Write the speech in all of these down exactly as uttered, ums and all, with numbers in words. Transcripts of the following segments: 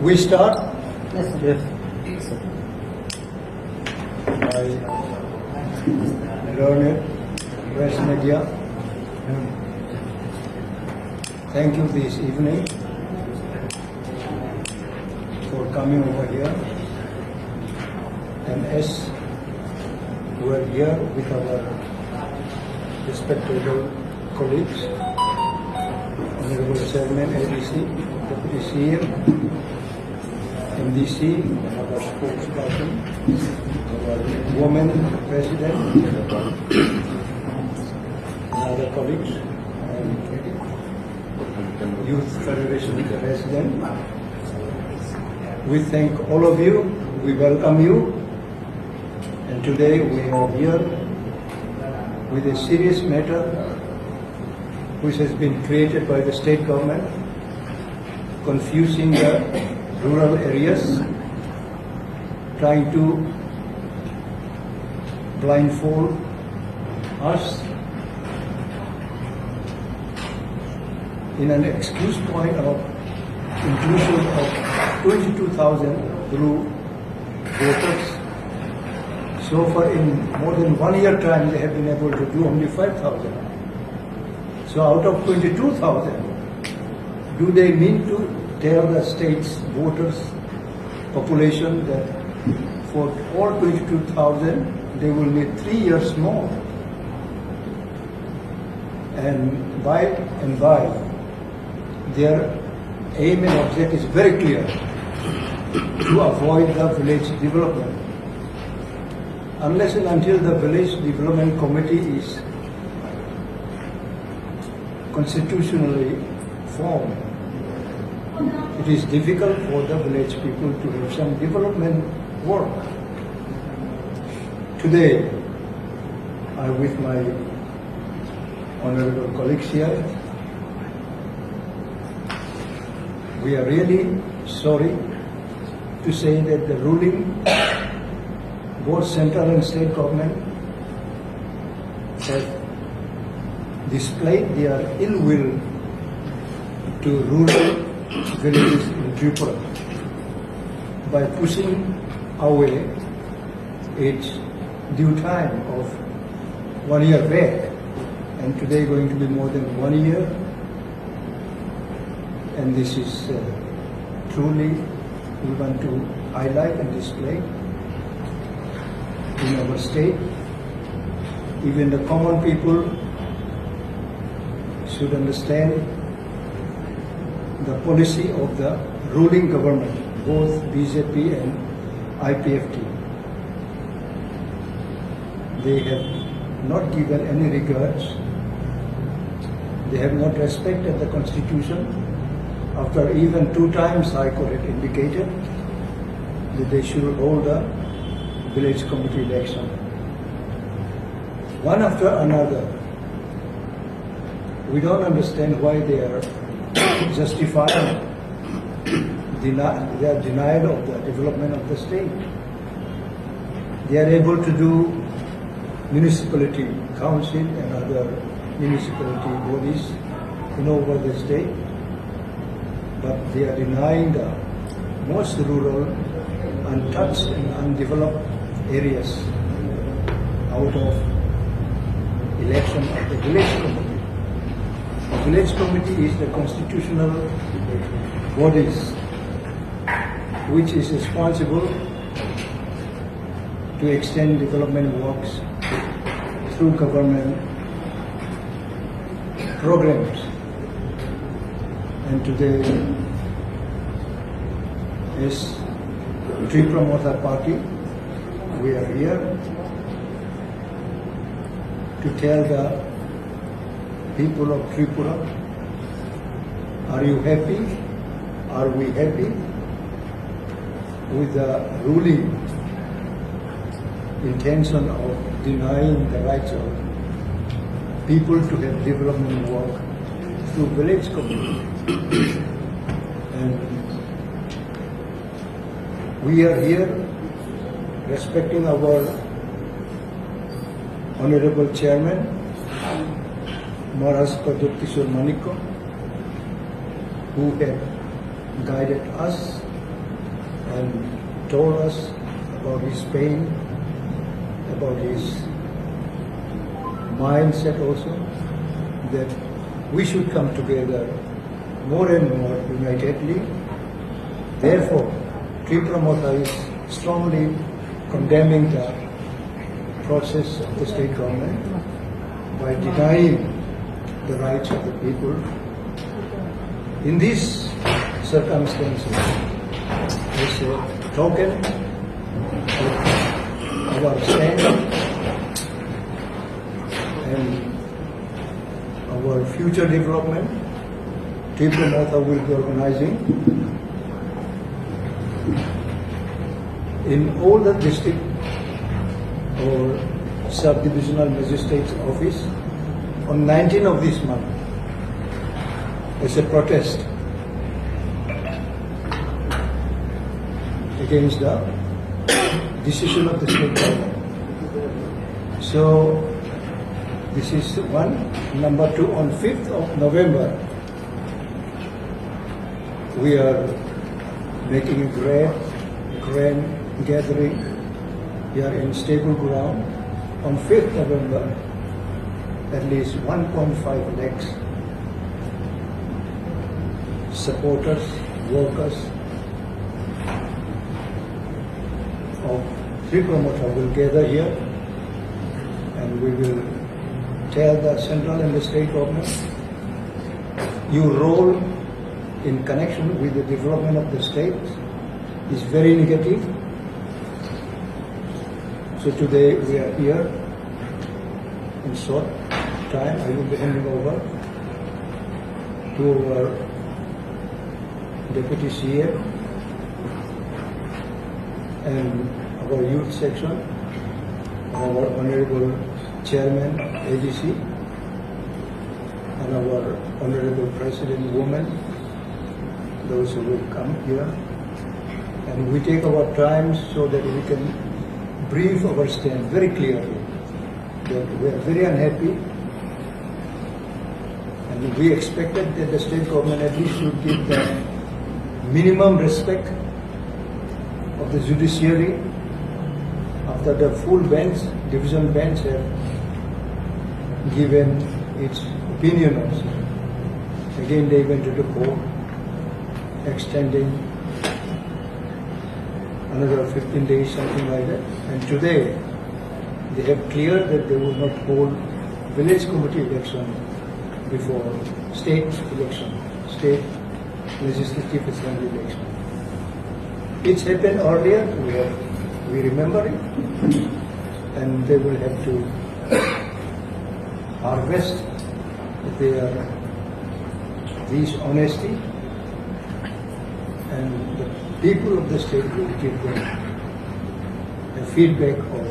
We start? Yes. My learned press media, thank you this evening for coming over here. And as we are here with our respectable colleagues, Honorable Chairman, A D C, Deputy C M, M D C, our spokesperson, our women president, and other colleagues, and Youth Federation president. We thank all of you. We welcome you. And today we are here with a serious matter which has been created by the state government, confusing the rural areas, trying to blindfold us in an excuse point of inclusion of twenty-two thousand Bru voters. So far, in more than one year time, they have been able to do only five thousand. So out of twenty-two thousand, do they mean to tell the state's voters, population, that for all twenty-two thousand, they will need three years more? And by and by, their aim and object is very clear, to avoid the village development. Unless and until the village development committee is constitutionally formed, it is difficult for the village people to have some development work. Today, I, with my honorable colleagues here, we are really sorry to say that the ruling, both central and state government, have displayed their ill will to rural villages in Tripura by pushing away its due time of one year back, and today going to be more than one year. And this is, uh, truly, we want to highlight and display in our state. Even the common people should understand the policy of the ruling government, both B J P and I P F T. They have not given any regards. They have not respected the constitution. After even two times, High Court had indicated that they should hold a village committee election. One after another, we don't understand why they are justifying deni-, their denial of the development of the state. They are able to do municipality council and other municipality bodies in over the state, but they are denying the most rural, untouched and undeveloped areas out of election of the village committee. The village committee is the constitutional bodies which is responsible to extend development works through government programs. And today, as Tipra Motha Party, we are here to tell the people of Tripura, are you happy? Are we happy with the ruling intention of denying the rights of people to have development work through village community? And we are here respecting our honorable chairman, Maharaj Pradyot Kishore Manikya, who had guided us and told us about his pain, about his mindset also, that we should come together more and more unitedly. Therefore, Tipra Motha is strongly condemning the process of the state government by denying the rights of the people. In these circumstances, as a token of our stand and our future development, Tipra Motha will be organizing in all the district or sub-divisional magistrate's office on nineteenth of this month as a protest against the decision of the state government. So, this is one. Number two, on fifth of November, we are making a great, grand gathering here in Stable Ground on fifth November. At least one point five lakhs supporters, workers of Tipra Motha will gather here, and we will tell the central and the state government, your role in connection with the development of the state is very negative. So today we are here. In short time, I will be handing over to our Deputy C M and our youth section, our Honorable Chairman, A D C, and our Honorable President Women, those who will come here. And we take our time so that we can brief our stand very clearly, that we are very unhappy, and we expected that the state government at least should give the minimum respect of the judiciary after the full bench, division bench, have given its opinion also. Again, they went to the court, extending another fifteen days, something like that. And today, they have cleared that they will not hold village committee election before state election, state legislative assembly election. It's happened earlier, we have, we remember it, and they will have to harvest their dishonesty, and the people of the state will give them a feedback of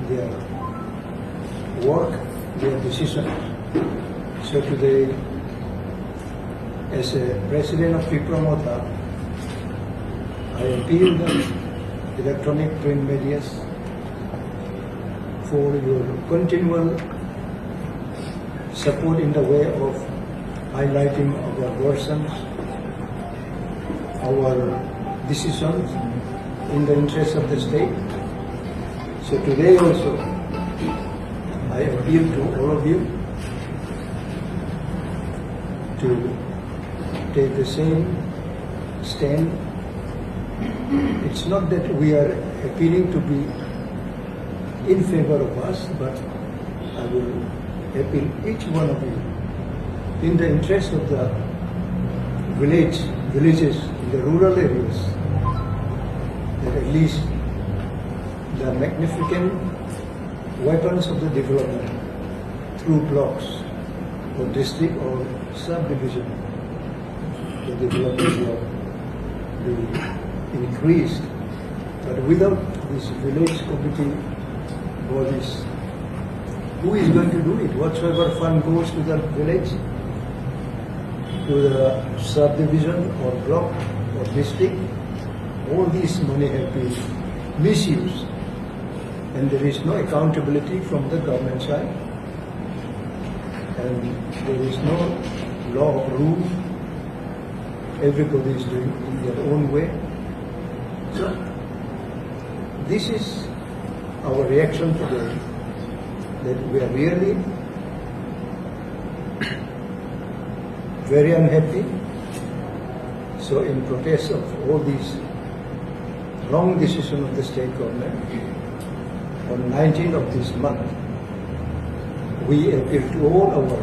their work, their decision. So today, as a president of Tipra Motha, I appeal the electronic print medias for your continual support in the way of highlighting our versions, our decisions in the interest of the state. So today also, I appeal to all of you to take the same stand. It's not that we are appealing to be in favor of us, but I will appeal each one of you in the interest of the village, villages in the rural areas, that at least the magnificent weapons of the development through blocks or district or subdivision, the development will be increased. But without these village committee bodies, who is going to do it? Whatsoever fund goes to the village, to the subdivision or block or district, all this money have been misused, and there is no accountability from the government side. And there is no law of rule. Everybody is doing in their own way. So, this is our reaction today, that we are really very unhappy. So, in protest of all these wrong decision of the state government, on nineteenth of this month, we appeal to all our,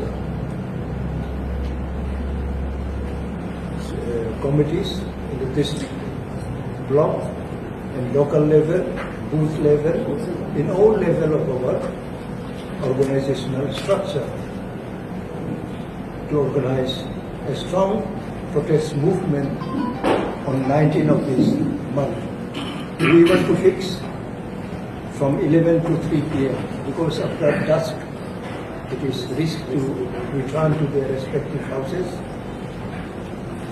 uh, committees in the district, block and local level, booth level, in all level of our organizational structure, to organize a strong protest movement on nineteenth of this month. We want to fix from eleven to three P M, because after dusk it is risk to return to their respective houses.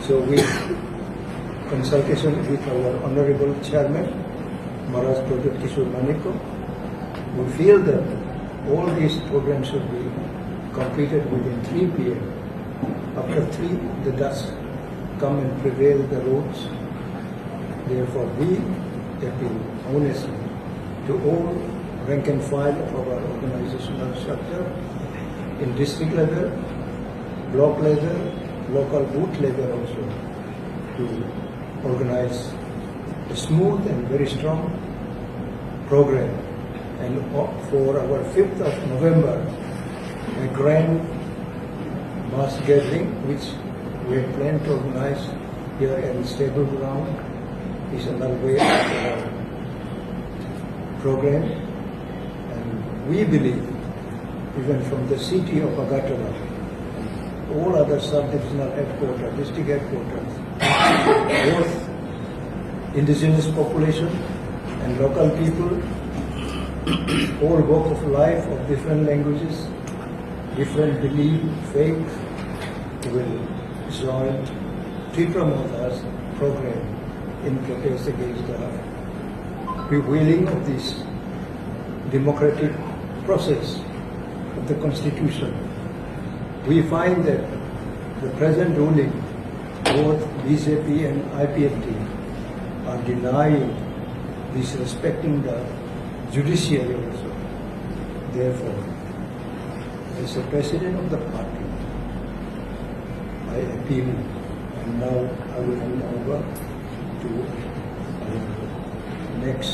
So, with consultation with our honorable chairman, Maharaj Pradyot Kishore Manikya, we feel that all these programs should be completed within three P M. After three, the dust come and prevail the roads. Therefore, we appeal honestly to all rank and file of our organizational structure in district level, block level, local booth level also, to organize a smooth and very strong program. And o-, for our fifth of November, a grand mass gathering which we had planned to organize here in Stable Ground is another way of our program. And we believe, even from the city of Agartala, all other sub-divisional headquarters, district headquarters, both indigenous population and local people, all walk of life of different languages, different belief, faith, will join Tipra Motha's program in protest against the repealing of this democratic process of the constitution. We find that the present ruling, both B J P and I P F T, are denying disrespecting the judiciary also. Therefore, as a president of the party, I appeal, and now I will hand over to our next,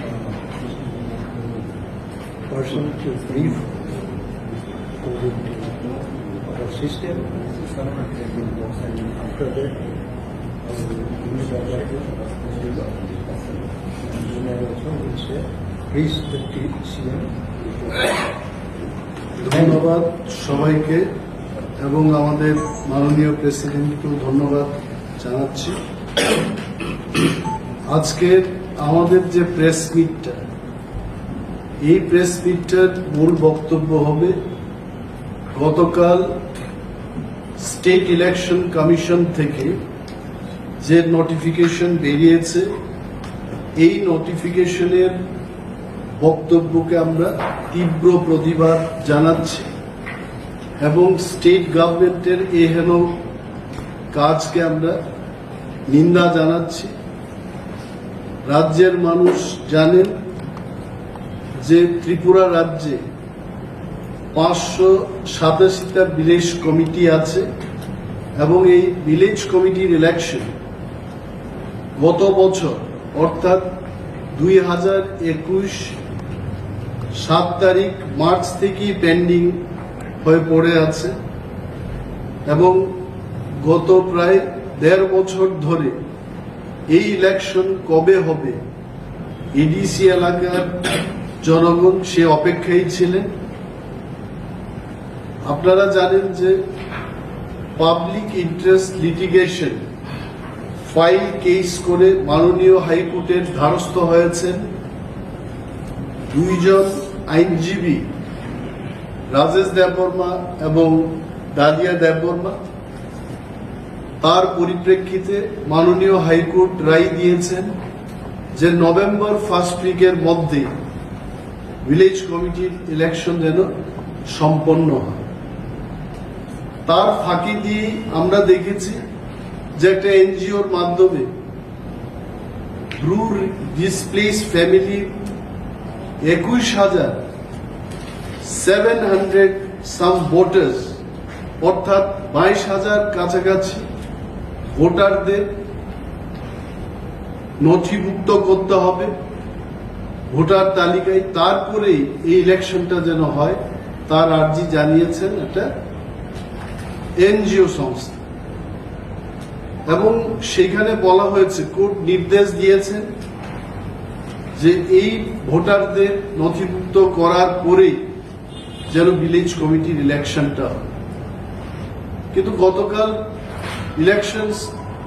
uh, person to brief our system. After that, our Minister of Justice, and Junaid also will say, please, Deputy C M. ধন্যবাদ সবাইকে এবং আমাদের মাননীয় প্রেসিডেন্টকেও ধন্যবাদ জানাচ্ছি। আজকের আমাদের যে প্রেস মিটটা, এই প্রেস মিটটার মূল বক্তব্য হবে গতকাল স্টেট ইলেকশন কমিশন থেকে যে নোটিফিকেশন বেরিয়েছে, এই নোটিফিকেশনের বক্তব্যকে আমরা তীব্র প্রতিবাদ জানাচ্ছি এবং স্টেট গভর্নমেন্টের এহেন কাজকে আমরা নিন্দা জানাচ্ছি। রাজ্যের মানুষ জানেন যে ত্রিপুরা রাজ্যে পাঁচশো সাতাশিটা ভিলেজ কমিটি আছে এবং এই ভিলেজ কমিটির ইলেকশন গত বছর অর্থাৎ দুই হাজার একুশ সাত তারিখ মার্চ থেকেই পেন্ডিং হয়ে পড়ে আছে এবং গত প্রায় দেড় বছর ধরে এই ইলেকশন কবে হবে, এডিসি এলাকার জনগণ সে অপেক্ষায় ছিলেন। আপনারা জানেন যে public interest litigation file case করে মাননীয় হাইকোর্টের দ্বারস্থ হয়েছেন দুইজন আইনজীবী, রাজেশ দেববর্মা এবং ডালিয়া দেববর্মা। তার পরিপ্রেক্ষিতে মাননীয় হাইকোর্ট রায় দিয়েছেন যে নভেম্বর ফার্স্ট উইকের মধ্যে ভিলেজ কমিটির ইলেকশন যেন সম্পন্ন হয়। তার ফাঁকি দিয়ে আমরা দেখেছি যে একটা এনজিওর মাধ্যমে ব্রু ডিসপ্লেসড ফ্যামিলি একুশ হাজার সেভেন হান্ড্রেড সাম ভোটার্স, অর্থাৎ বাইশ হাজার কাছাকাছি ভোটারদের নথিভুক্ত করতে হবে ভোটার তালিকায়, তারপরেই এই ইলেকশনটা যেন হয়, তার আর্জি জানিয়েছেন একটা এনজিও সংস্থা। এবং সেখানে বলা হয়েছে, কোর্ট নির্দেশ দিয়েছেন যে এই ভোটারদের নথিভুক্ত করার পরেই যেন ভিলেজ কমিটির ইলেকশনটা হয়। কিন্তু গতকাল ইলেকশন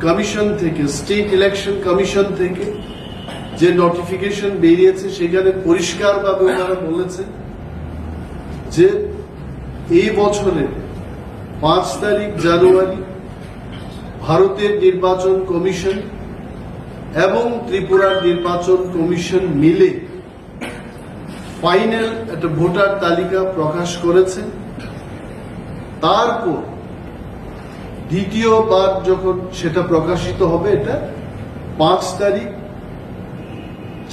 কমিশন থেকে, স্টেট ইলেকশন কমিশন থেকে যে নোটিফিকেশন বেরিয়েছে, সেখানে পরিষ্কারভাবে ওনারা বলেছে যে এই বছরের পাঁচ তারিখ জানুয়ারি ভারতের নির্বাচন কমিশন এবং ত্রিপুরার নির্বাচন কমিশন মিলে ফাইনাল একটা ভোটার তালিকা প্রকাশ করেছে। তারপর দ্বিতীয়বার যখন সেটা প্রকাশিত হবে, এটা পাঁচ তারিখ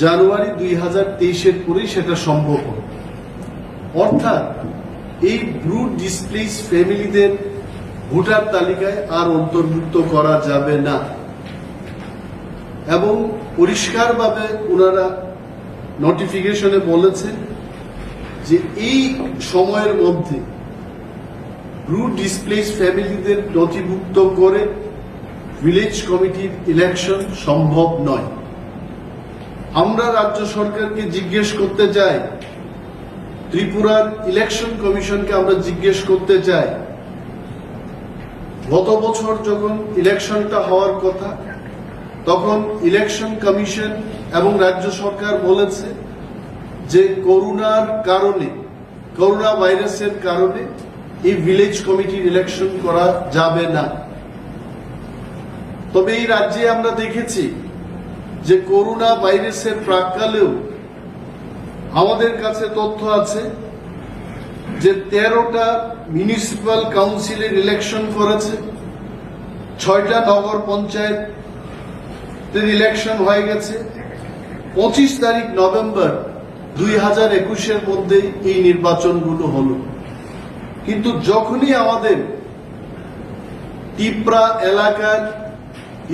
জানুয়ারি দুই হাজার তেইশের পরেই সেটা সম্ভব হবে। অর্থাৎ এই ব্রু ডিসপ্লেসড ফ্যামিলিদের ভোটার তালিকায় আর অন্তর্ভুক্ত করা যাবে না। এবং পরিষ্কারভাবে ওনারা নোটিফিকেশনে বলেছেন যে এই সময়ের মধ্যে ব্রু ডিসপ্লেসড ফ্যামিলিদের নথিভুক্ত করে ভিলেজ কমিটির ইলেকশন সম্ভব নয়। আমরা রাজ্য সরকারকে জিজ্ঞেস করতে চাই, ত্রিপুরার ইলেকশন কমিশনকে আমরা জিজ্ঞেস করতে চাই, গত বছর যখন ইলেকশনটা হওয়ার কথা, তখন ইলেকশন কমিশন এবং রাজ্য সরকার বলেছে যে করোনার কারণে, করোনা ভাইরাসের কারণে এই ভিলেজ কমিটির ইলেকশন করা যাবে না। তবে এই রাজ্যে আমরা দেখেছি যে করোনা ভাইরাসের প্রাক্কালেও আমাদের কাছে তথ্য আছে যে তেরোটা মিউনিসিপ্যাল কাউন্সিলের ইলেকশন করেছে, ছয়টা নগর পঞ্চায়েতের ইলেকশন হয়ে গেছে। পঁচিশ তারিখ নভেম্বর দুই হাজার একুশের মধ্যেই এই নির্বাচনগুলো হলো। কিন্তু যখনই আমাদের তিপ্রা এলাকার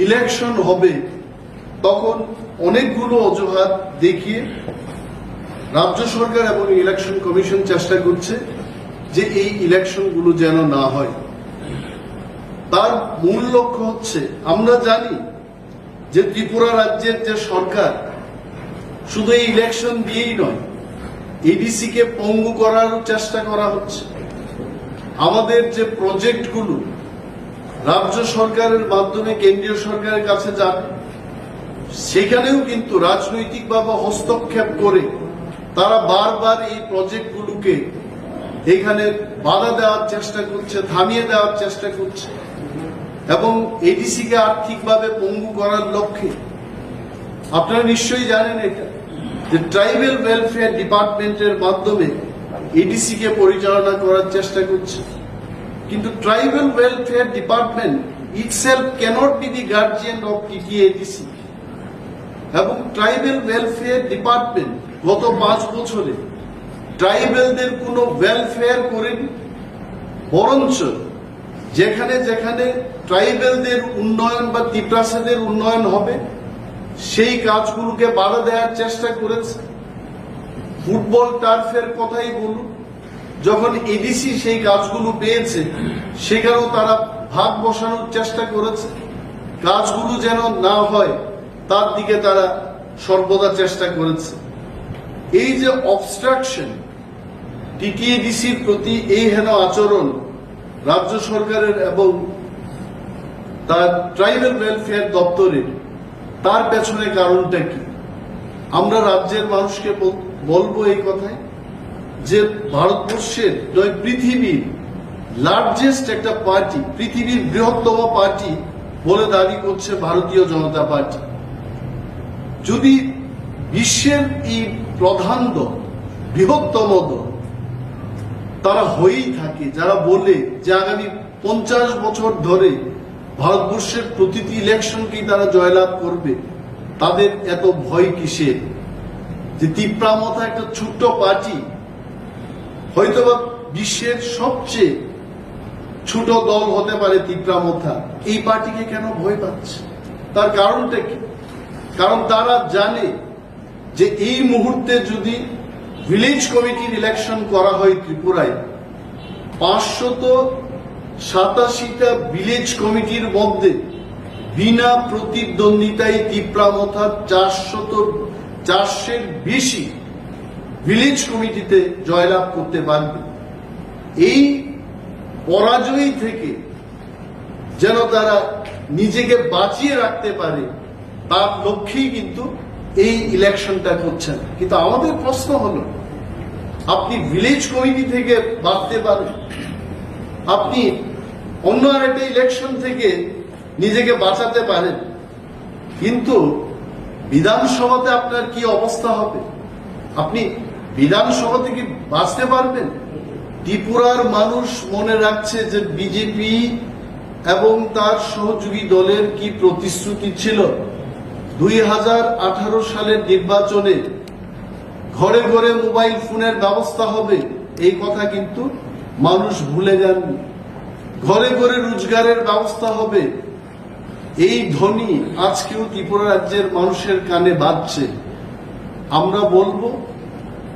ইলেকশন হবে, তখন অনেকগুলো অজুহাত দেখিয়ে রাজ্য সরকার এবং ইলেকশন কমিশন চেষ্টা করছে যে এই ইলেকশনগুলো যেন না হয়। তার মূল লক্ষ্য হচ্ছে, আমরা জানি যে ত্রিপুরা রাজ্যের যে সরকার শুধু এই ইলেকশন দিয়েই নয়, এডিসি কে পঙ্গু করারও চেষ্টা করা হচ্ছে। আমাদের যে প্রজেক্টগুলো রাজ্য সরকারের মাধ্যমে কেন্দ্রীয় সরকারের কাছে যাবে, সেখানেও কিন্তু রাজনৈতিকভাবে হস্তক্ষেপ করে তারা বারবার এই প্রজেক্টগুলোকে এখানে বাধা দেওয়ার চেষ্টা করছে, থামিয়ে দেওয়ার চেষ্টা করছে এবং এডিসি কে আর্থিকভাবে পঙ্গু করার লক্ষ্যে। আপনারা নিশ্চয়ই জানেন এটা, যে ট্রাইবাল ওয়েলফেয়ার ডিপার্টমেন্টের মাধ্যমে এডিসি কে পরিচালনা করার চেষ্টা করছে, কিন্তু tribal welfare department itself cannot be the guardian of TTAADC. এবং ট্রাইবাল ওয়েলফেয়ার ডিপার্টমেন্ট গত পাঁচ বছরে ট্রাইবালদের কোনো ওয়েলফেয়ার করেনি, বরঞ্চ যেখানে যেখানে ট্রাইবালদের উন্নয়ন বা তিপ্রাসীদের উন্নয়ন হবে, সেই কাজগুলোকে বাধা দেওয়ার চেষ্টা করেছে। ফুটবল টার্ফের কথাই বলুন, যখন এডিসি সেই কাজগুলো পেয়েছে, সেখানেও তারা ভাগ বসানোর চেষ্টা করেছে। কাজগুলো যেন না হয়, তার দিকে তারা সর্বদা চেষ্টা করেছে। এই যে অবস্ট্রাকশন, টিটিএডিসির প্রতি এই হেন আচরণ রাজ্য সরকারের এবং তার ট্রাইবাল ওয়েলফেয়ার দপ্তরের, তার পেছনে কারণটা কি? আমরা রাজ্যের মানুষকে বল-, বলবো এই কথায় যে ভারতবর্ষের নয়, পৃথিবীর লার্জেস্ট একটা পার্টি, পৃথিবীর বৃহত্তম পার্টি বলে দাবি করছে ভারতীয় জনতা পার্টি। যদি বিশ্বের এই প্রধান দল, বৃহত্তম দল, তারা হয়েই থাকে, যারা বলে যে আগামী পঞ্চাশ বছর ধরে ভারতবর্ষের প্রতিটি ইলেকশনকেই তারা জয়লাভ করবে, তাদের এত ভয় কিসের? যে তিপ্রা মথা একটা ছোট্ট পার্টি, হয়তোবা বিশ্বের সবচেয়ে ছোট দল হতে পারে তিপ্রা মথা, এই পার্টিকে কেন ভয় পাচ্ছে? তার কারণটা কি? কারণ তারা জানে যে এই মুহূর্তে যদি ভিলেজ কমিটির ইলেকশন করা হয় ত্রিপুরায়, পাঁচশত সাতাশিটা ভিলেজ কমিটির মধ্যে বিনা প্রতিদ্বন্দ্বিতায় তিপ্রা মথা চারশত, চারশোর বেশি ভিলেজ কমিটিতে জয়লাভ করতে পারবে। এই পরাজয় থেকে যেন তারা নিজেকে বাঁচিয়ে রাখতে পারে, তার লক্ষ্যেই কিন্তু এই ইলেকশনটা করছেন। কিন্তু আমাদের প্রশ্ন হলো, আপনি ভিলেজ কমিটি থেকে বাঁচতে পারেন, আপনি অন্য আরেকটা ইলেকশন থেকে নিজেকে বাঁচাতে পারেন, কিন্তু বিধানসভাতে আপনার কি অবস্থা হবে? আপনি বিধানসভা থেকে বাঁচতে পারবেন? ত্রিপুরার মানুষ মনে রাখছে যে বিজেপি এবং তার সহযোগী দলের কি প্রতিশ্রুতি ছিল। দুই হাজার আঠারো সালের নির্বাচনে ঘরে ঘরে মোবাইল ফোনের ব্যবস্থা হবে, এই কথা কিন্তু মানুষ ভুলে যাননি। ঘরে ঘরে রোজগারের ব্যবস্থা হবে, এই ধ্বনি আজকেও ত্রিপুরা রাজ্যের মানুষের কানে বাজছে। আমরা বলবো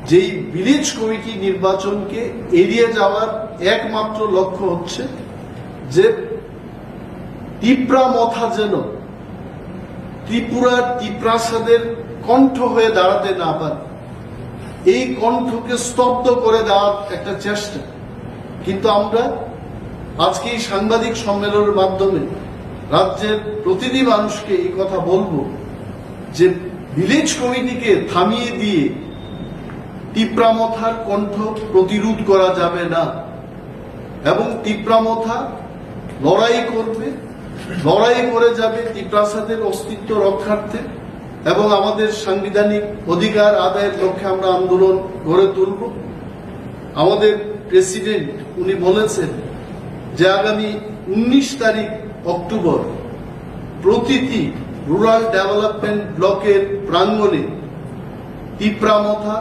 যে এই ভিলেজ কমিটি নির্বাচনকে এড়িয়ে যাওয়ার একমাত্র লক্ষ্য হচ্ছে যে তিপ্রা মথা যেন ত্রিপুরার তিপ্রাসাদের কণ্ঠ হয়ে দাঁড়াতে না পারে, এই কণ্ঠকে স্তব্ধ করে দেওয়ার একটা চেষ্টা। কিন্তু আমরা আজকে এই সাংবাদিক সম্মেলনের মাধ্যমে রাজ্যের প্রতিটি মানুষকে এই কথা বলবো যে ভিলেজ কমিটিকে থামিয়ে দিয়ে তিপ্রা মথার কণ্ঠ প্রতিরোধ করা যাবে না এবং তিপ্রা মথা লড়াই করবে, লড়াই করে যাবে তিপ্রাসাদের অস্তিত্ব রক্ষার্থে এবং আমাদের সাংবিধানিক অধিকার আদায়ের লক্ষ্যে আমরা আন্দোলন গড়ে তুলব। আমাদের প্রেসিডেন্ট উনি বলেছেন যে আগামী উনিশ তারিখ অক্টোবর প্রতিটি রুরাল ডেভেলপমেন্ট ব্লকের প্রাঙ্গণে তিপ্রা মথা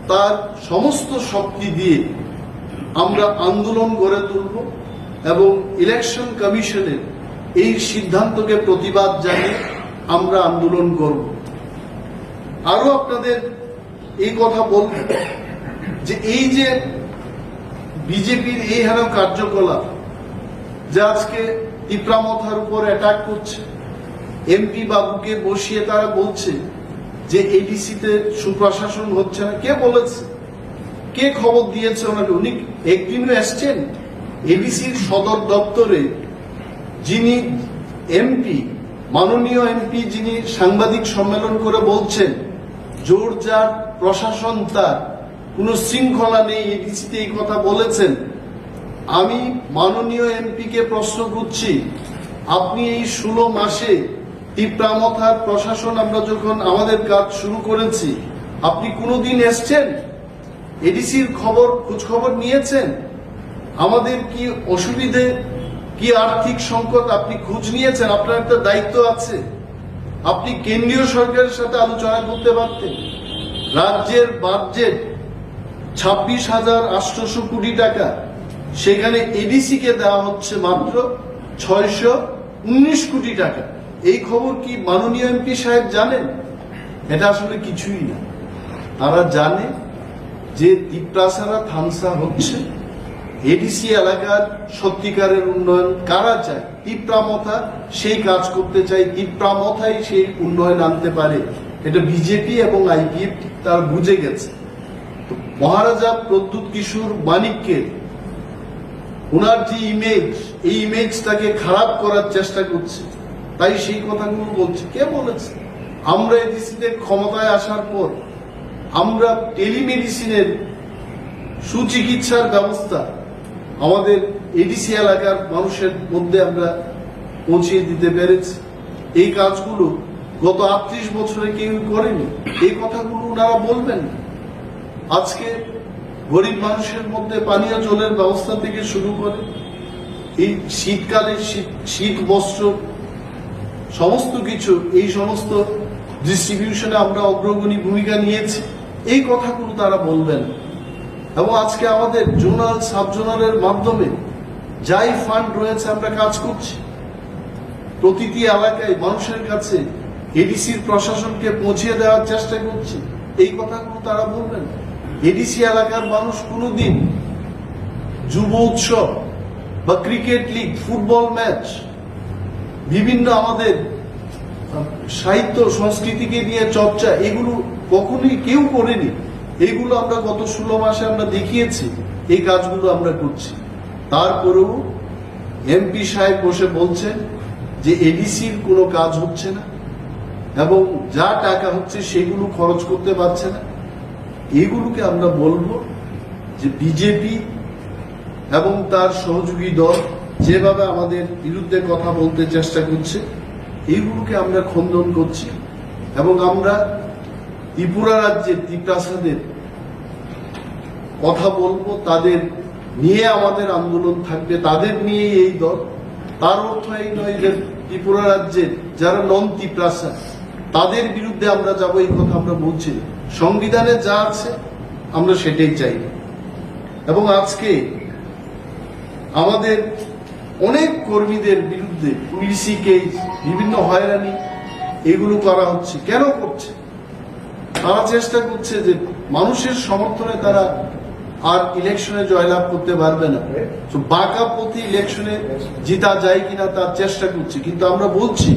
তার সমস্ত শক্তি দিয়ে আমরা আন্দোলন গড়ে তুলব এবং ইলেকশন কমিশনের এই সিদ্ধান্তকে প্রতিবাদ জানিয়ে আমরা আন্দোলন করব। আরো আপনাদের এই কথা বলব যে এই যে বিজেপির এই হেন কার্যকলাপ, যে আজকে তিপ্রা মথার উপর অ্যাটাক করছে, এমপি বাবুকে বসিয়ে তারা বলছে যে এডিসিতে সুপ্রশাসন হচ্ছে না। কে বলেছে? কে খবর দিয়েছে ওনাকে? উনি একদিনও এসছেন? এডিসির সদর দপ্তরে যিনি এমপি, মাননীয় এমপি, যিনি সাংবাদিক সম্মেলন করে বলছেন জোর যার, প্রশাসন তার, কোনো শৃঙ্খলা নেই, এডিসিতে এই কথা বলেছেন। আমি মাননীয় এমপিকে প্রশ্ন করছি, আপনি এই ষোলো মাসে তিপ্রা মথার প্রশাসন, আমরা যখন আমাদের কাজ শুরু করেছি, আপনি কোনোদিন এসছেন? এডিসির খবর, খোঁজ খবর নিয়েছেন? আমাদের কি অসুবিধে, কি আর্থিক সংকট আপনি খোঁজ নিয়েছেন? আপনার একটা দায়িত্ব আছে, আপনি কেন্দ্রীয় সরকারের সাথে আলোচনা করতে পারতেন। রাজ্যের বাজেট ছাব্বিশ হাজার আটশোশো কোটি টাকা, সেখানে এডিসি কে দেওয়া হচ্ছে মাত্র ছয়শো উনিশ কোটি টাকা। এই খবর কি মাননীয় এমপি সাহেব জানেন? এটা আসলে কিছুই না। তারা জানে যে তিপ্রাসারা থানসা হচ্ছে এডিসি এলাকার সত্যিকারের উন্নয়ন কারা চায়। তিপ্রা মথা সেই কাজ করতে চায়, তিপ্রা মথাই সেই উন্নয়ন আনতে পারে। এটা বিজেপি এবং আইপিএফ তারা বুঝে গেছে। তো মহারাজা প্রদ্যুৎ কিশোর মানিক্যের ওনার যে ইমেজ, এই ইমেজটাকে খারাপ করার চেষ্টা করছে, তাই সেই কথাগুলো বলছে। কে বলেছে? আমরা এডিসিতে ক্ষমতায় আসার পর আমরা টেলিমেডিসিনের সুচিকিৎসার ব্যবস্থা আমাদের এডিসি এলাকার মানুষের মধ্যে আমরা পৌঁছিয়ে দিতে পেরেছি। এই কাজগুলো গত আটত্রিশ বছরে কেউ করেনি। এই কথাগুলো ওনারা বলবেন না। আজকে গরিব মানুষের মধ্যে পানীয় জলের ব্যবস্থা থেকে শুরু করে এই শীতকালে শীত শীত বস্ত্র সমস্ত কিছু, এই সমস্ত ডিস্ট্রিবিউশনে আমরা অগ্রগণী ভূমিকা নিয়েছি, এই কথাগুলো তারা বলবেন। এবং আজকে আমাদের জোনাল, সাব জোনালের মাধ্যমে যাই ফান্ড রয়েছে আমরা কাজ করছি। প্রতিটি এলাকায় মানুষের কাছে এডিসির প্রশাসনকে পৌঁছিয়ে দেওয়ার চেষ্টা করছি, এই কথাগুলো তারা বলবেন। এডিসি এলাকার মানুষ কোনোদিন যুব উৎসব বা ক্রিকেট লিগ, ফুটবল ম্যাচ, বিভিন্ন আমাদের সাহিত্য সংস্কৃতিকে নিয়ে চর্চা, এগুলো কখনোই কেউ করেনি। এইগুলো আমরা গত ষোলো মাসে আমরা দেখিয়েছি, এই কাজগুলো আমরা করছি। তারপরেও এমপি সাহেব বসে বলছেন যে এডিসির কোনো কাজ হচ্ছে না এবং যা টাকা হচ্ছে সেগুলো খরচ করতে পারছে না। এগুলোকে আমরা বলবো যে বিজেপি এবং তার সহযোগী দল যেভাবে আমাদের বিরুদ্ধে কথা বলতে চেষ্টা করছে, এইগুলোকে আমরা খণ্ডন করছি। এবং আমরা ত্রিপুরা রাজ্যের তিপ্রাসাদের কথা বলবো, তাদের নিয়ে আমাদের আন্দোলন থাকবে, তাদের নিয়ে এই দল। তার অর্থ এই নয় যে ত্রিপুরা রাজ্যের যারা নন তিপ্রাসা, তাদের বিরুদ্ধে আমরা যাব, এই কথা আমরা বলছি না। সংবিধানে যা আছে, আমরা সেটাই চাই। এবং আজকে আমাদের অনেক কর্মীদের বিরুদ্ধে পুলিশি কেস, বিভিন্ন হয়রানি, এগুলো করা হচ্ছে। কেন করছে? তারা চেষ্টা করছে যে মানুষের সমর্থনে তারা আর ইলেকশনে জয়লাভ করতে পারবে না। তো বাঁকা পথে ইলেকশনে জিতা যায় কিনা তার চেষ্টা করছে, কিন্তু আমরা বলছি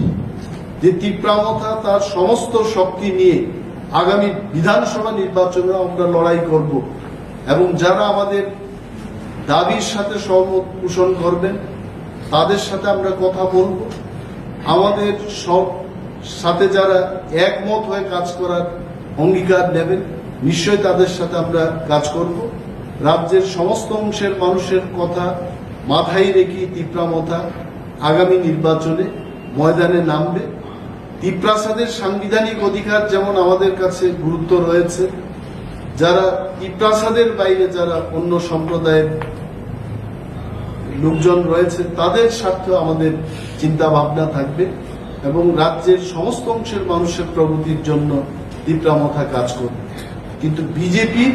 যে তিপ্রামথা তার সমস্ত শক্তি নিয়ে আগামী বিধানসভা নির্বাচনে আমরা লড়াই করব। এবং যারা আমাদের দাবির সাথে সহমত পোষণ করবেন, তাদের সাথে আমরা কথা বলবো। আমাদের সব সাথে যারা একমত হয়ে কাজ করার অঙ্গীকার নেবেন, নিশ্চয় তাদের সাথে আমরা কাজ করব। রাজ্যের সমস্ত অংশের মানুষের কথা মাথায় রেখে তিপ্রামথা আগামী নির্বাচনে ময়দানে নামবে। তিপ্রাসাদের সাংবিধানিক অধিকার যেমন আমাদের কাছে গুরুত্ব রয়েছে, যারা তিপ্রাসাদের বাইরে যারা অন্য সম্প্রদায়ের লোকজন রয়েছে, তাদের স্বার্থে আমাদের চিন্তা ভাবনা থাকবে এবং রাজ্যের সমস্ত অংশের মানুষের প্রগতির জন্য তিপ্রামথা কাজ করবে। কিন্তু বিজেপির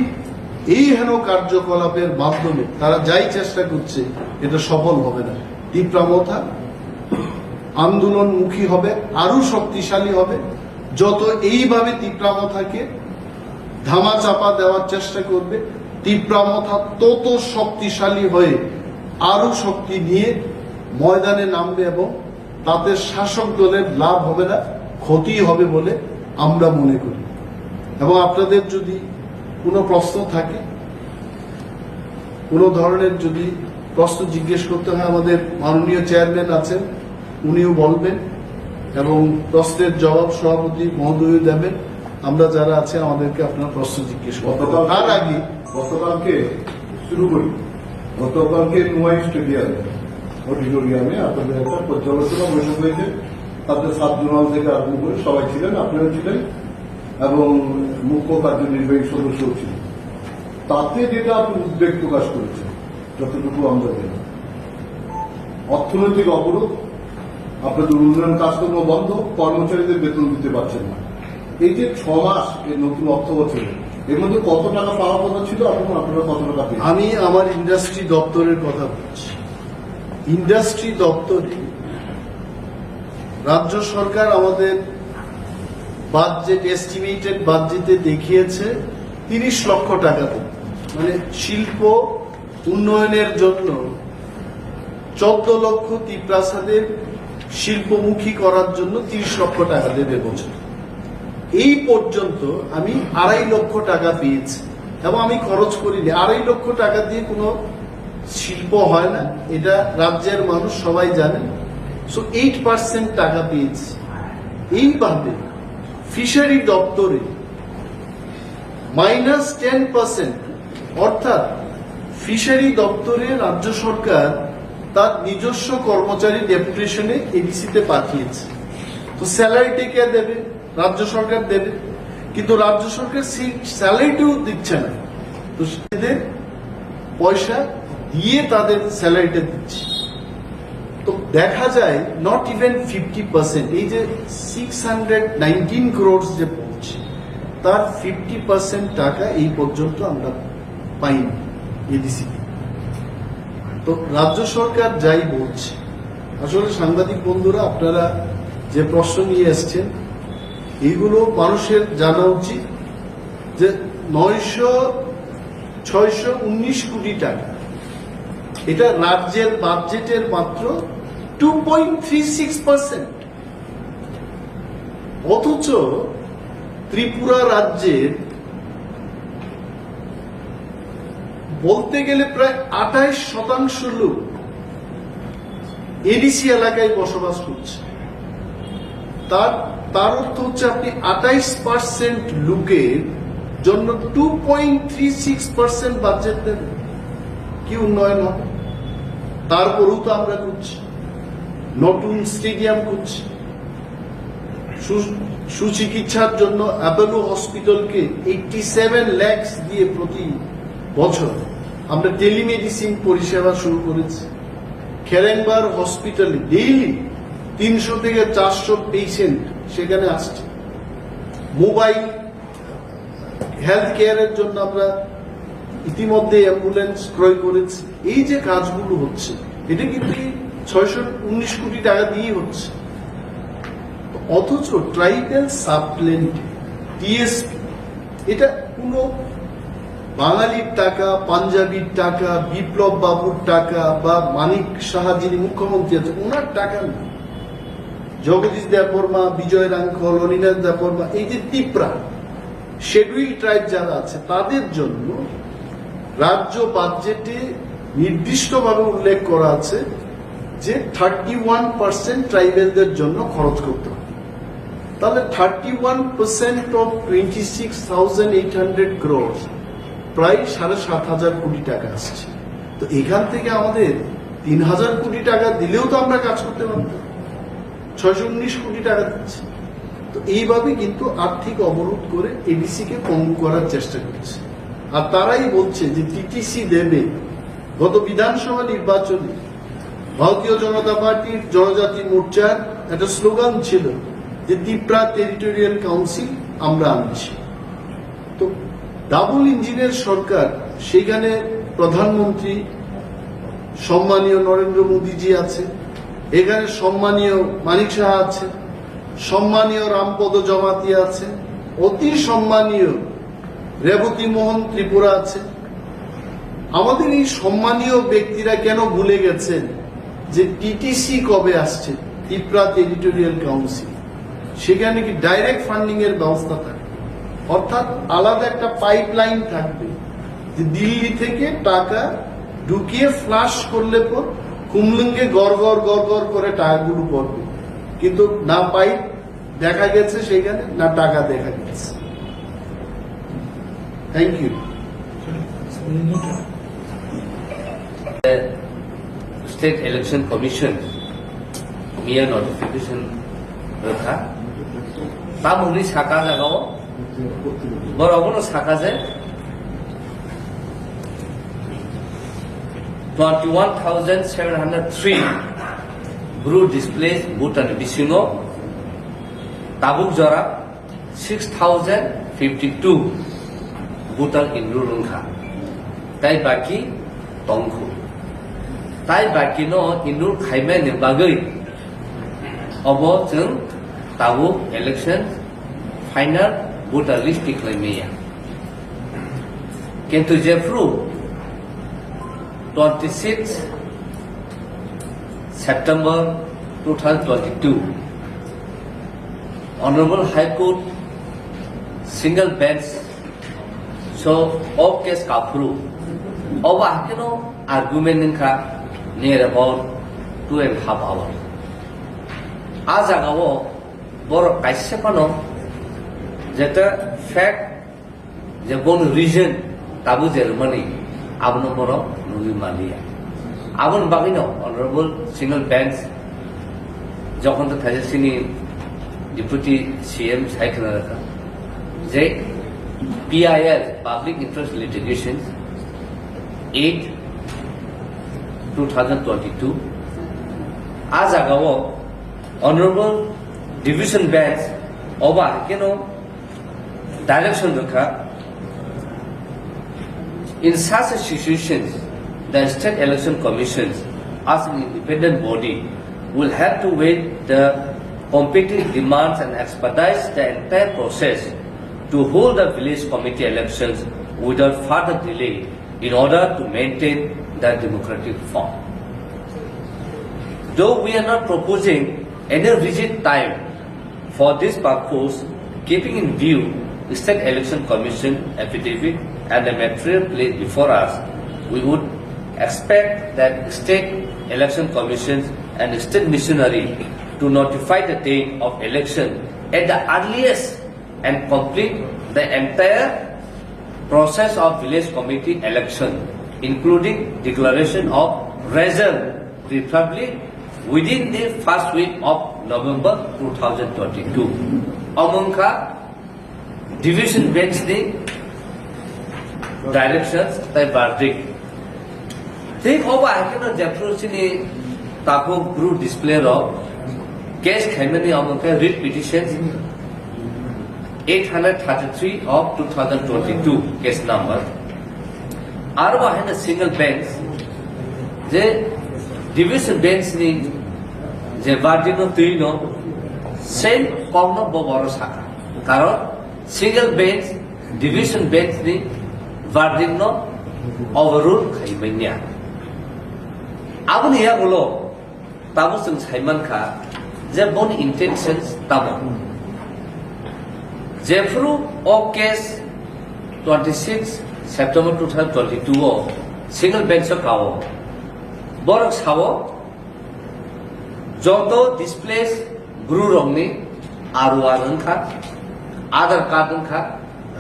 এই হেন কার্যকলাপের মাধ্যমে তারা যাই চেষ্টা করছে, এটা সফল হবে না। তিপ্রামথা আন্দোলনমুখী হবে, আরো শক্তিশালী হবে। যত এইভাবে তিপ্রামথাকে ধামাচাপা দেওয়ার চেষ্টা করবে, তিপ্রামথা তত শক্তিশালী হয়ে আরো শক্তি নিয়ে ময়দানে নামবে এবং তাতে শাসক দলের লাভ হবে না, ক্ষতি হবে বলে আমরা মনে করি। এবং আপনাদের যদি কোনো প্রশ্ন থাকে, কোনো ধরনের যদি প্রশ্ন জিজ্ঞেস করতে হয়, আমাদের মাননীয় চেয়ারম্যান আছেন, উনিও বলবেন এবং প্রশ্নের জবাব সভাপতি মহোদয়ও দেবেন। আমরা যারা আছি, আমাদেরকে আপনার প্রশ্ন জিজ্ঞেস করতে হবে। গতকাল তার আগে গতকালকে শুরু করি, গতকালকে নোয়াই স্টেডিয়ামে, অডিটোরিয়ামে আপনাদের একটা পর্যালোচনা বৈঠক হয়েছে। তাদের সাব জোনাল থেকে আরম্ভ করে সবাই ছিলেন, আপনারা ছিলেন এবং মুখ্য কার্যনির্বাহী সদস্যও ছিলেন। তাতে যেটা আপনি উদ্বেগ প্রকাশ করেছেন, যতটুকু আমরা জানি, অর্থনৈতিক অবরোধ, আপনাদের উন্নয়ন কাজকর্ম বন্ধ, কর্মচারীদের বেতন দিতে পারছেন না। এই যে ছ মাস, এই নতুন অর্থ বছরে, এর মধ্যে কত টাকা পাওয়ার কথা ছিল এবং আপনারা কত টাকা পেয়েছেন? আমি আমার ইন্ডাস্ট্রি দপ্তরের কথা বলছি। ইন্ডাস্ট্রি দপ্তরে রাজ্য সরকার আমাদের বাজেট, এস্টিমেটেড বাজেটে দেখিয়েছে তিরিশ লক্ষ টাকা দেবে, মানে শিল্প উন্নয়নের জন্য চোদ্দ লক্ষ তিপ্রাসাদের শিল্পমুখী করার জন্য তিরিশ লক্ষ টাকা দেবে বছর। এই পর্যন্ত আমি আড়াই লক্ষ টাকা পেয়েছি এবং আমি খরচ করিনি। আড়াই লক্ষ টাকা দিয়ে কোনো শিল্প হয় না, এটা রাজ্যের মানুষ সবাই জানেন। সো এইট পার্সেন্ট টাকা পেয়েছি। এইভাবে ফিশারি দপ্তরে মাইনাস টেন পার্সেন্ট, অর্থাৎ ফিশারি দপ্তরে রাজ্য সরকার তার নিজস্ব কর্মচারী ডেপুটেশনে এডিসিতে পাঠিয়েছে। তো স্যালারিটা কে দেবে? রাজ্য সরকার দেবে, কিন্তু রাজ্য সরকার সেই স্যালারিটাও দিচ্ছে না। তো সেদের পয়সা দিয়ে তাদের স্যালারিটা দিচ্ছি। তো দেখা যায় নট ইভেন ফিফটি পার্সেন্ট, এই যে সিক্স হান্ড্রেড নাইনটিন ক্রোর্স যে বলছে, তার ফিফটি পার্সেন্ট টাকা এই পর্যন্ত আমরা পাইনি এডিসি। তো রাজ্য সরকার যাই বলছে, আসলে সাংবাদিক বন্ধুরা, আপনারা যে প্রশ্ন নিয়ে এসছেন, এইগুলো মানুষের জানা উচিত যে নয়শো ছয়শো উনিশ কোটি টাকা, এটা রাজ্যের বাজেটের মাত্র two point three six percent. অথচ ত্রিপুরা রাজ্যের বলতে গেলে প্রায় আঠাইশ শতাংশ লোক এডিসি এলাকায় বসবাস করছে। তার, তার অর্থ হচ্ছে আপনি আঠাইশ পার্সেন্ট লোকের জন্য two point three six percent budget দেবেন, কি উন্নয়ন হবে? তারপরেও তো আমরা করছি, নতুন স্টেডিয়াম করছি, সু-, সুচিকিৎসার জন্য অ্যাপোলো হসপিটালকে এইটটি সেভেন ল্যাক্স দিয়ে প্রতি বছর আমরা টেলিমেডিসিন পরিষেবা শুরু করেছি। খেরেংবার হসপিটালে ডেইলি তিনশো থেকে চারশো পেশেন্ট সেখানে আসছে। মোবাইল হেলথ কেয়ারের জন্য আমরা ইতিমধ্যে অ্যাম্বুলেন্স ক্রয় করেছি। এই যে কাজগুলো হচ্ছে, এটা কিন্তু এই ছয়শো উনিশ কোটি টাকা দিয়েই হচ্ছে। অথচ ট্রাইবেল সাবপ্ল্যান্ট, টিএসপি, এটা কোনো বাঙালির টাকা, পাঞ্জাবির টাকা, বিপ্লব বাবুর টাকা বা মানিক সাহা যিনি মুখ্যমন্ত্রী আছেন, ওনার টাকা না। জগদীশ দেববর্মা, বিজয় রাংখল, অনিমেষ দেববর্মা, এই যে তিপ্রা শিডিউল ট্রাইব যারা আছে, তাদের জন্য রাজ্য বাজেটে নির্দিষ্টভাবে উল্লেখ করা আছে যে থার্টি ওয়ান পার্সেন্ট ট্রাইবেলদের জন্য খরচ করতে হবে। তাহলে thirty one percent of twenty six thousand eight hundred crores, প্রায় সাড়ে সাত হাজার কোটি টাকা আসছে। তো এখান থেকে আমাদের তিন হাজার কোটি টাকা দিলেও তো আমরা কাজ করতে পারতাম। ছয়শো উনিশ কোটি টাকা দিচ্ছে। তো এইভাবে কিন্তু আর্থিক অবরোধ করে এডিসি কে পঙ্গু করার চেষ্টা করছে। আর তারাই বলছে যে টিটিসি দেবে। গত বিধানসভা নির্বাচনে ভারতীয় জনতা পার্টির জনজাতি মোর্চার একটা স্লোগান ছিল যে তিপ্রা টেরিটোরিয়াল কাউন্সিল আমরা আনছি। তো ডাবল ইঞ্জিনের সরকার, সেইখানে প্রধানমন্ত্রী সম্মানীয় নরেন্দ্র মোদীজি আছে, এখানে সম্মানীয় মানিক সাহা আছে, সম্মানীয় রামপদ জমাতিয়া আছে, অতি সম্মানীয় রেবতী মোহন ত্রিপুরা আছে। আমাদের এই সম্মানীয় ব্যক্তিরা কেন ভুলে গেছেন যে টিটিসি কবে আসছে, তিপ্রা টেরিটোরিয়াল কাউন্সিল? সেখানে কি ডাইরেক্ট ফান্ডিং এর ব্যবস্থা থাকবে, অর্থাৎ আলাদা একটা পাইপলাইন থাকবে যে দিল্লি থেকে টাকা ঢুকিয়ে ফ্লাশ করলে পর কুমলুঙ্গে গড় গড় গড় গড় করে টাকাগুলো পড়বে, কিন্তু না পাইপ দেখা গেছে সেখানে, না টাকা দেখা গেছে। Thank you. State Election Commission miya notification rwkha. Tabukni saka jagao borok bono saka je twenty one thousand seven hundred three Bru displaced Bhutan bisingo tabuk jora six thousand fifty two voter enroll wngkha, tai baki tongkhu. Tai baki no enroll khaimani bagwi obo chwng tabuk election final voter list tikhlai maya. Kintu jephru twenty six September two thousand twenty two, Honorable High Court single bench so o case kaphuru, obo hakeno argument wngkha near about two and half hour. A jagao borok kaisa phano jeta fact je bono reason tabuk je rwmani abono borok nugwi manliya. Aboni bagwino Honorable Single Bench jokhon to thaisa chini Deputy C M sai khna rwkha je P I L, Public Interest Litigation, eight, two thousand twenty-two. A jagao Honorable Division Bench oba haikeno direction rwkha. In such a situation, the State Election Commission, as an independent body, will have to weigh the competing demands and expedite the entire process to hold the village committee elections without further delay in order to maintain the democratic form. Though we are not proposing any rigid time for this purpose, keeping in view State Election Commission affidavit and the material placed before us, we would expect that State Election Commission and State Missionary to notify the date of election at the earliest and complete the entire process of village committee election, including declaration of result, preferably within the first week of November two thousand twenty-two. Omo wngkha Division Bench ni directions tei verdict. Thik obo hai kheno jephru chini tabuk Bru display rok case khaimani omo khe writ petition eight hundred thirty-three of two thousand twenty-two case number. Aro bo haino single bench je division bench ni je verdict no twi no same kok no bo boro saka. Karon single bench, division bench ni verdict no overrule khai manya. Aboni yagulo tabuk chwng sai mankha je boni intentions tamo. Jephru o case twenty-six September two thousand twenty-two o single bench o kao. Borok sao joto displaced Bru rokni R O R wngkha, Aadhaar card wngkha,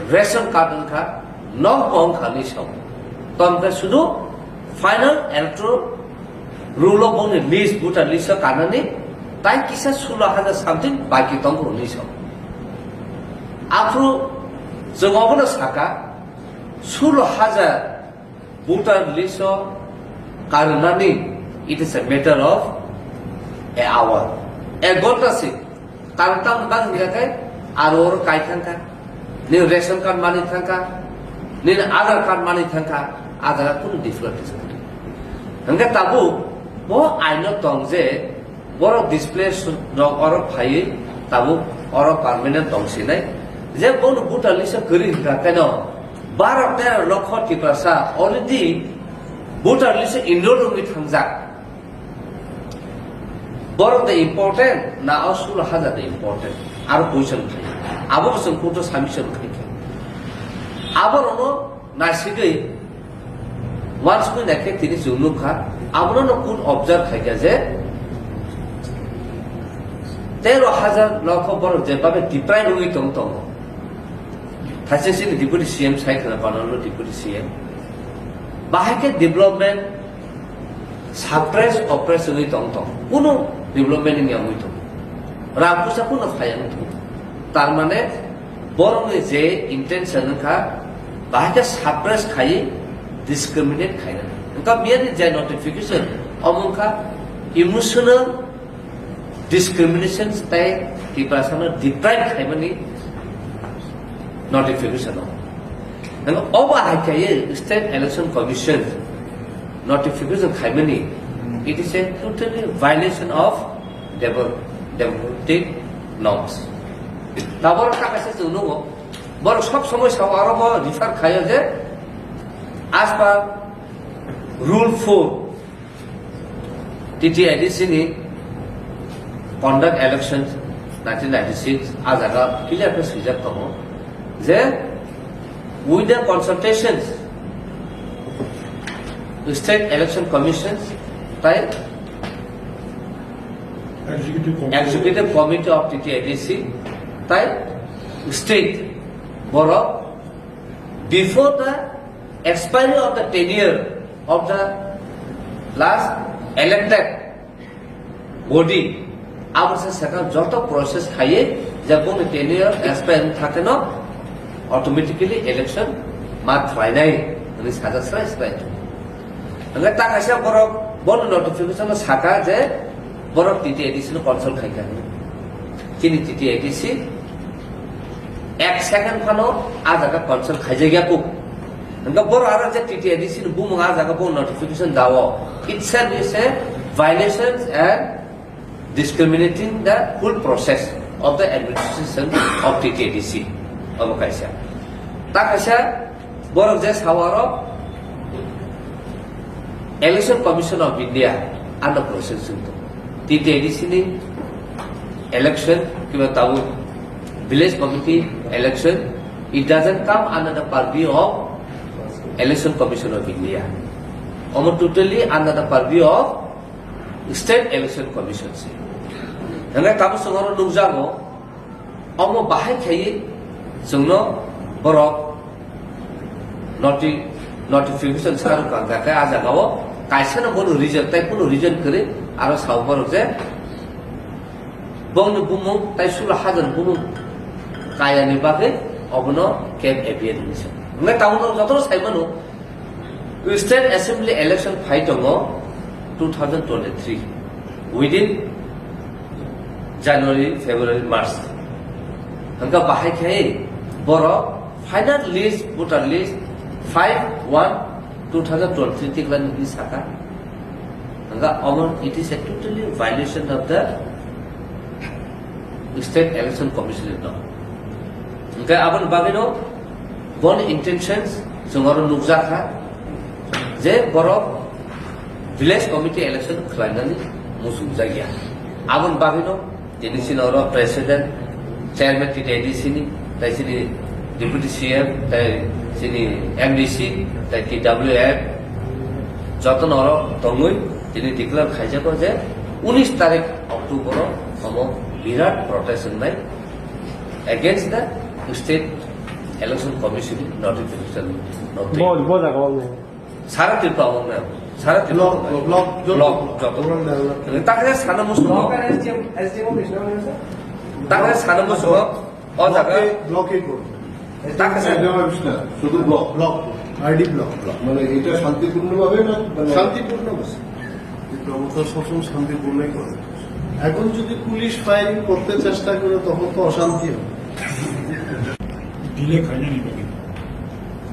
ration card wngkha, nokbo wngkha hinwi sao. Tongkhe sudu final electoral roll o bongni list, voter list o kanani tai kisa sulo hajar something baki tongo hinwi sao. Aphuru chwng obono saka, sulo hajar voter list o karwnani, it is a matter of a hour. Ek ghonta se karwng tamo bang hingkha khe aro oro kai thangkha. Nini ration card mani thangkha, nini Aadhaar card mani thangkha, a jaga kunu difficulties kwrwi. Hingkhe tabuk bo aino tong je borok displaced rok oro phaiwi tabuk oro permanent tong sinai. Je bono voter list o kwrwi hingkha khe no baro tero lokho Tiprasa already voter list o enroll wngwi thangjak. Borok de important na o sulo hajar de important? Aro question khai. Abo bo chwng court o submission khai kha. Abo rono naisigwi wansugwi naikhe tini chwng nukha. Abono no court observe khai kha je tero hajar lokho borok je babe deprive wngwi tong tongo. Thaise chini Deputy C M sai khwna panalo Deputy C M. Bahai khe development suppress, oppress wngwi tong tong. Kunu development wngya wngwi tong. Rang pusa kunu phaya wngwi tong. Tar mane borokni je intention wngkha, bahai khe suppress khai, discriminate khaina. Wngkha miyani je notification, omo wngkha emotional discrimination tei Tiprasano deprive khaimani notification o. Nang obo hai khe State Election Commission notification khaimani, it is a totally violation of demo-, democratic norms. Tabor kaka se chwng nungo, borok sob somoi sao aro bo refer khayo je as per rule four, T T I D C ni conduct elections nineteen ninety-six, a jaga clear khe swijak tongo je with the consultations State Election Commission tai Executive Committee. Executive Committee of T T I D C tai state borok before the expiry of the tenure of the last elected body, abo se second joto process khaiwi je bongni tenure expire wng thakeno Automatically election ma khlainai hwnwi sajak srai srai. Hwnkhai ta kaisa borok bono notification o saka je borok T T A D C no consult khaikha hwnwi. Chini T T A D C ek second phano a jaga consult khaijakya kuk. Hwnkhai borok aro je T T A D C ni bumung a jaga bo notification dao, itself is a violation and discriminating the whole process of the administration of T T A D C. Obo kaisa. Ta kaisa borok je sawarok Election Commission of India ano process wngto. T T A D C ni election kiba tabuk village committee election, it doesn't come under the purview of Election Commission of India. Omo totally under the purview of State Election Commission se. Hwnkhai tabuk chwng oro nukjago, omo bahai khaiwi chwngno borok noti-, notification swkang kha, khe a jagao kaisano bono reason, tai kunu reason kwrwi aro sao borok je bongni bumung tai sulo hajar bumung kayani bagwi obono camp A P N hwnwi sa. Hwnkhai tabuk norok jotono sai mano, State Assembly election phai tongo two thousand twenty-three, within January, February, March. Hwnkhai bahai khai borok final list, voter list five one two thousand twenty-three tikhlani hwnwi saka. Hwnkhai omo, it is a totally violation of the State Election Commission ni norm. Hwnkhe aboni bagwino boni intentions chwng oro nukjakha je borok village committee election khlainani muchungjakya. Aboni bagwino tini chini oro president, chairman T T A D C ni, tai chini deputy C M, tai chini M D C, tai T W F, jotono oro tongwi tini declare khaijago je unis tarik October o omo birat protest wngnai against the State Election Commission notification notice. Bo, bo jaga o. Sara Tripura o wngnai. Sara Tripura o wngnai. Block, block, block, block, joto. Block level. Takhe sana musugo. Block and S D M, S D M office na wngnai, sir? Takhe sana musugo. O jaga. Block e, block e ko. Takhe sana. শুধু block. Block, RD block. মানে এটা শান্তিপূর্ণভাবে না, মানে শান্তিপূর্ণ। ত্রিপুরা মথা সবসময় শান্তিপূর্ণই করে। এখন যদি পুলিশ ফায়ারিং করতে চেষ্টা করে, তখন তো অশান্তি হবে। ডিলে খাইনি নিবে।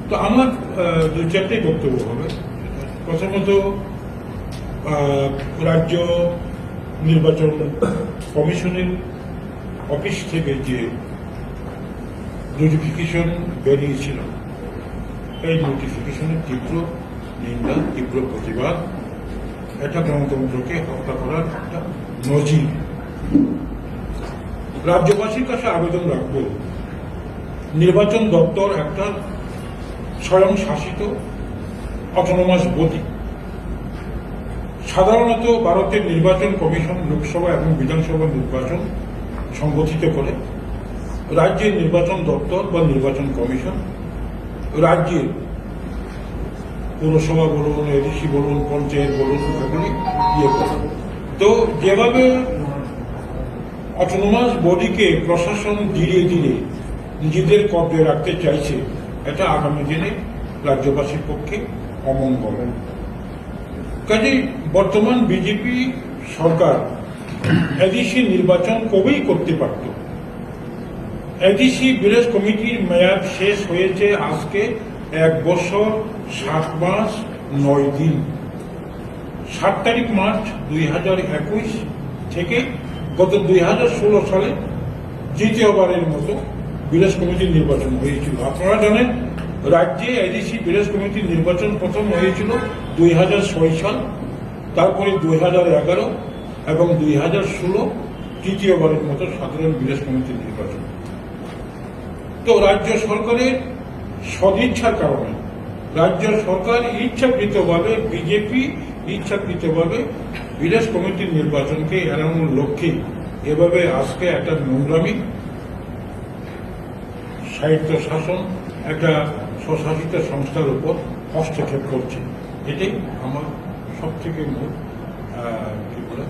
তো আমার, আহ, দুই চারটে বক্তব্য হবে। প্রথমত, আহ, রাজ্য নির্বাচন কমিশনের অফিস থেকে যে নোটিফিকেশন বেরিয়েছিল, এই নোটিফিকেশনের তীব্র নিন্দা, তীব্র প্রতিবাদ। এটা গণতন্ত্রকে হত্যা করার একটা নজির। রাজ্যবাসীর কাছে আবেদন রাখবো, নির্বাচন দপ্তর একটা স্বয়ংশাসিত অটোনোমাস বডি। সাধারণত ভারতের নির্বাচন কমিশন লোকসভা এবং বিধানসভা নির্বাচন সংগঠিত করে। রাজ্যের নির্বাচন দপ্তর বা নির্বাচন কমিশন রাজ্যের পৌরসভা বলুন, এডিসি বলুন, পঞ্চায়েত বলুন, এগুলি ইয়ে করে। তো যেভাবে অটোনোমাস বডিকে প্রশাসন ধীরে ধীরে নিজেদের কব্জায় রাখতে চাইছে, এটা আগামী দিনে রাজ্যবাসীর পক্ষে অমঙ্গল। কাজেই বর্তমান বিজেপি সরকার এডিসি নির্বাচন কবেই করতে পারত। এডিসি ভিলেজ কমিটির মেয়াদ শেষ হয়েছে আজকে এক বছর সাত মাস নয় দিন। সাত তারিখ মার্চ দুই হাজার একুশ থেকে গত দুই হাজার ষোলো সালে দ্বিতীয়বারের মতো ভিলেজ কমিটির নির্বাচন হয়েছিল। আপনারা জানেন, রাজ্যে এডিসি ভিলেজ কমিটির নির্বাচন প্রথম হয়েছিল দুই হাজার ছয় সাল, তারপরে দুই হাজার এগারো এবং দুই হাজার ষোলো তৃতীয়বারের মতো সাধারণ ভিলেজ কমিটির নির্বাচন। তো রাজ্য সরকারের সদিচ্ছার কারণে রাজ্য সরকার ইচ্ছাকৃতভাবে, বিজেপি ইচ্ছাকৃতভাবে ভিলেজ কমিটির নির্বাচনকে এড়ানোর লক্ষ্যে এভাবে আজকে একটা নোংরামি স্বায়ত্তশাসন, একটা স্বশাসিত সংস্থার উপর হস্তক্ষেপ করছে। এটাই আমার সব থেকে মূল, আহ, কি বলে,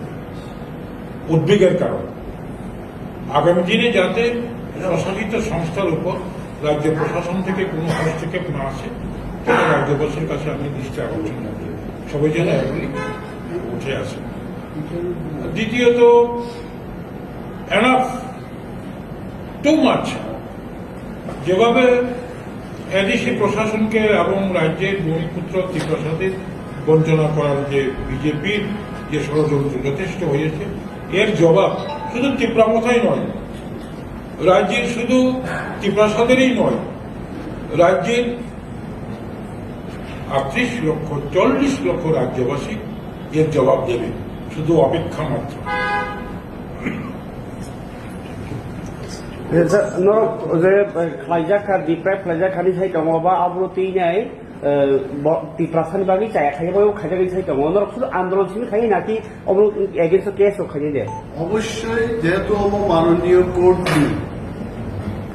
উদ্বেগের কারণ। আগামী দিনে যাতে স্বশাসিত সংস্থার উপর রাজ্য প্রশাসন থেকে কোনো হস্তক্ষেপ না আসে, সেটা রাজ্যবাসীর কাছে আমি দৃষ্টি আকর্ষণ করছি। সবাই যেন এগুলি উঠে আসে। দ্বিতীয়ত, এনাফ, টু মাচ, যেভাবে এডিসি প্রশাসনকে এবং রাজ্যের ভূমিপুত্র ত্রিপ্রাসাদের বঞ্চনা করার যে বিজেপির যে ষড়যন্ত্র যথেষ্ট হয়েছে, এর জবাব শুধু ত্রিপ্রা মথাই নয়, রাজ্যের শুধু ত্রিপ্রাসাদেরই নয়, রাজ্যের আটত্রিশ লক্ষ, চল্লিশ লক্ষ রাজ্যবাসী এর জবাব দেবে, শুধু অপেক্ষা মাত্র। Norok je khlaijak kha, deprive khlaijak kha ni sai tongo ba, abro twi nai, eh, bo, Tiprasani bagwi chaya khaijak bai khaijak ni sai tongo. Norok sulu andolon simi khai naki obo against o case rok khaijak de. Obossoi jehetu obo manoniyo court ni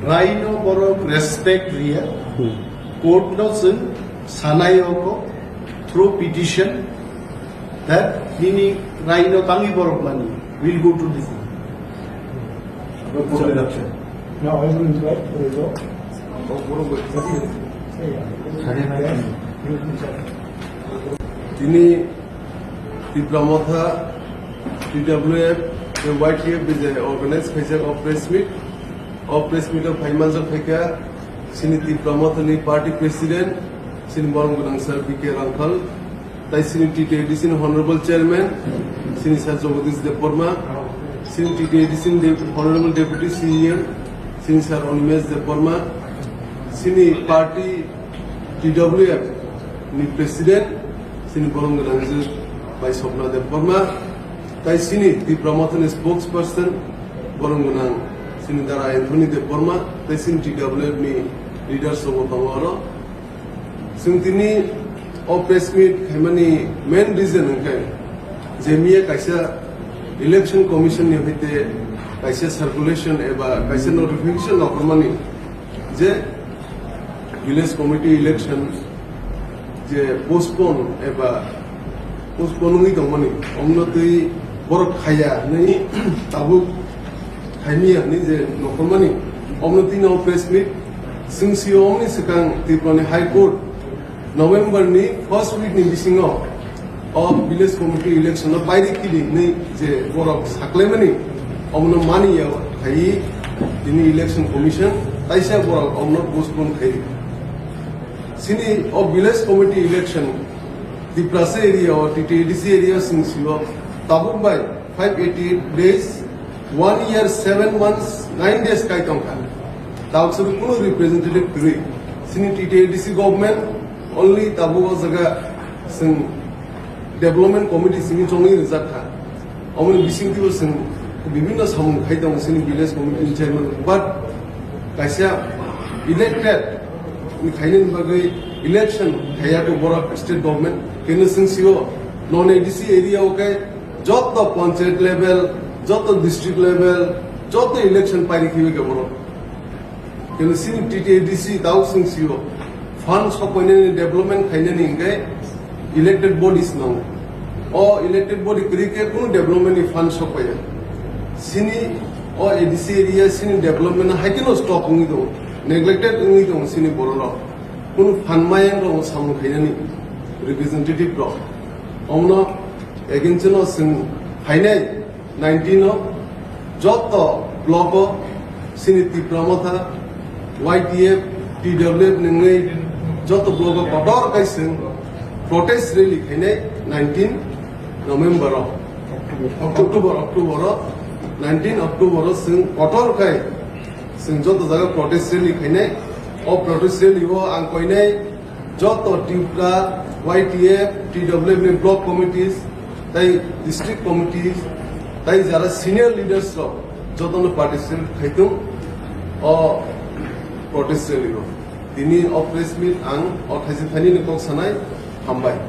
raino borok respect riya, Hmm. court no chwng sanai obo through petition that nini raino tangwi borok mani will go to the court. No, I will invite the result. Tini Tipra Motha, T W F, Y T F je organize khaijak o press meet. O press meet o phai manjak phaikha chini Tipra Motha ni party president, chini borom gwnang sir B K Rangkhal, tai chini T T A D C ni honorable chairman, chini sir Jagadish Debbarma, chini T T A D C ni dep-, honorable deputy C E M, chini sir Animesh Debbarma, chini party T W F ni president, chini borom gwnang je bai Swapna Debbarma, tai chini Tipra Motha ni spokesperson borom gwnang chini dara Anthony Debbarma, tai chini T W F ni leaders rok bo tongo oro. Chwng tini o press meet khaimani main reason hwnkhe je miya kaisa election commission ni hoite kaisa circulation eba kaisa notification rohormani je village committee election je postpone eba postpone wngwi tongmani, omno twi borok khaiya hwnwi tabuk khaimiya hwnwi je nokhormani, omno twi no press meet chwng sio. Omni swkang Tripura ni High Court November ni first week ni bisingo o village committee election no pairi kili hwnwi je borok saklaimani, omono mani ya khai tini election commission taisa borok omono postpone khai. Sini o village committee election Tiprasa area o, T T A D C area sing sio tabuk bai five eighty-eight days, one year, seven months, nine days kai tongkha. Tabuk suru kunu representative kwrwi. Sini T T A D C government only tabuk o jaga sing development committee simi chongwi rijak kha. Omoni bisingtwi bo chwng bibinno samung khai tongo chini village committee ni chairman, but kaisa elected ni khainani bagwi election khaiya ko borok state government, keno chwng sio non A D C area o khe joto panchayat level, joto district level, joto election pairi khibi khe borok. Keno sini T T A D C tao sing sio fund sokoinani development khainani hingke elected bodies nango. O elected body kwrwi khe kunu development ni fund sokpaiya. Sini o A D C area sini development hai kheno stop wngwi tongo, neglected wngwi tongo sini bororok. Kunu fund mayang rok samung khainani representative rok. Omno against no sing phainai nineteen o joto block o sini Tipra Motha, Y T F, T W F nungwi joto block o kotor kai sing protest rally khainai nineteen November o, October, October o, nineteen October o sing kotor kai sing joto jaga protest rally khainai. O protest rally o ang koinai joto Tripura, Y T F, T W F ni block committees, tai district committees, tai jara senior leaders rok jotono participate khai tung o protest rally o. Tini o press meet ang o thaisi thaini ni kok sanai, hambai.